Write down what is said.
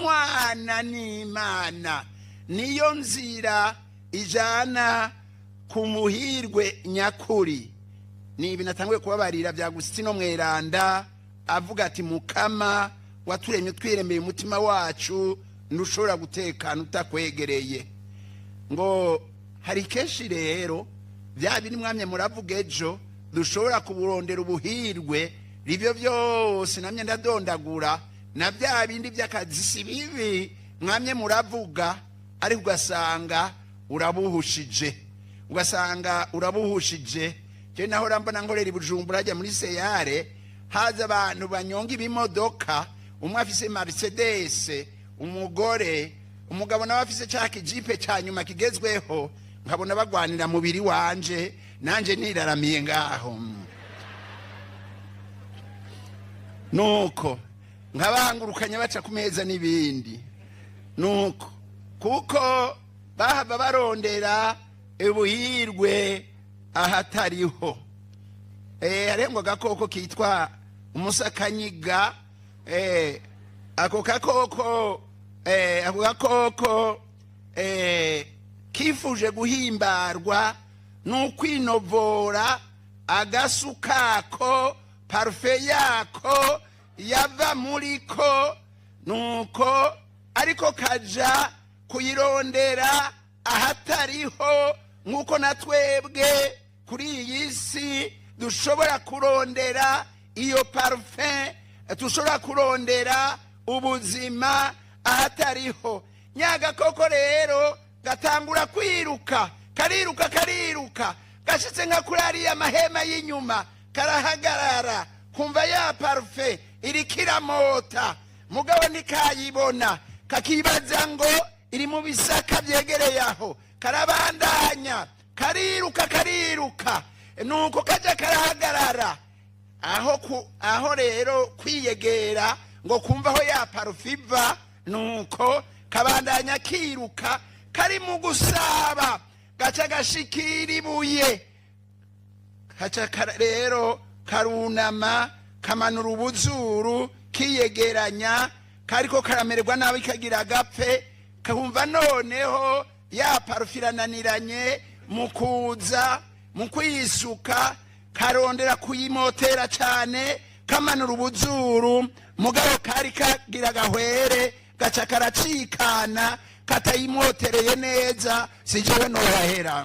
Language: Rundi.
Kunywana n'Imana niyo nzira ijana ku muhirwe nyakuri. Ni ibi natanguye kubabarira bya Agusitino Mweranda, avuga ati: "Mukama waturemye twiremeye umutima wacu, ntushobora gutekana utakwegereye." Ngo hari kenshi rero bya biri mwamye muravuga ejo, dushobora kuburondera ubuhirwe, ibyo byose namye ndadondagura, na bya bindi by'akazi si bibi mwamye muravuga, ariko ugasanga urabuhushije, ugasanga urabuhushije. Je nahora mbona nkorera i Bujumbura, hajya muri seyare, haza abantu banyonga ibimodoka, umwe afise Mercedes, umugore, umugabo nawe afise ca kijipe ca nyuma kigezweho, nkabona bagwanira mubiri wanje, nanje niraramiye ngaho. Nuko nkabangurukanya baca ku meza n'ibindi, nuko kuko bahava barondera ubuhirwe ahatariho. Hariho ngo agakoko kitwa umusakanyiga. Ako gakoko, kifuje guhimbarwa n'ukwinovora agasu kako, parufe yako yava muri ko, nuko ariko kaja kuyirondera ahatariho, nk'uko na twebwe kuri iyi si dushobora kurondera iyo parufe, dushobora kurondera ubuzima ahatariho. Nyagakoko rero gatangura kwiruka, kariruka, kariruka, gashitse nka kuri ariya mahema y'inyuma, karahagarara, kumva ya parufe iriko iramota, mugabo ntikayibona, kakibaza ngo iri mu bisaka byegereye aho. Karabandanya, kariruka, kariruka, nuko kaja karahagarara aho aho rero kwiyegera ngo kumva aho ya parufe iva. Nuko kabandanya kiruka, kari mu gusaba, gaca gashikira ibuye, kaca rero karunama, kamanura ubuzuru, kiyegeranya, kariko karamererwa nabi, kagira agapfe, kumva noneho ya parufe irananiranye mu kuza mu kwisuka, karondera kuyimotera cyane, kamanura ubuzuru, mugabo kari kagira gahwere, gaca karacikana katayimotereye neza. Si jewe nohahera.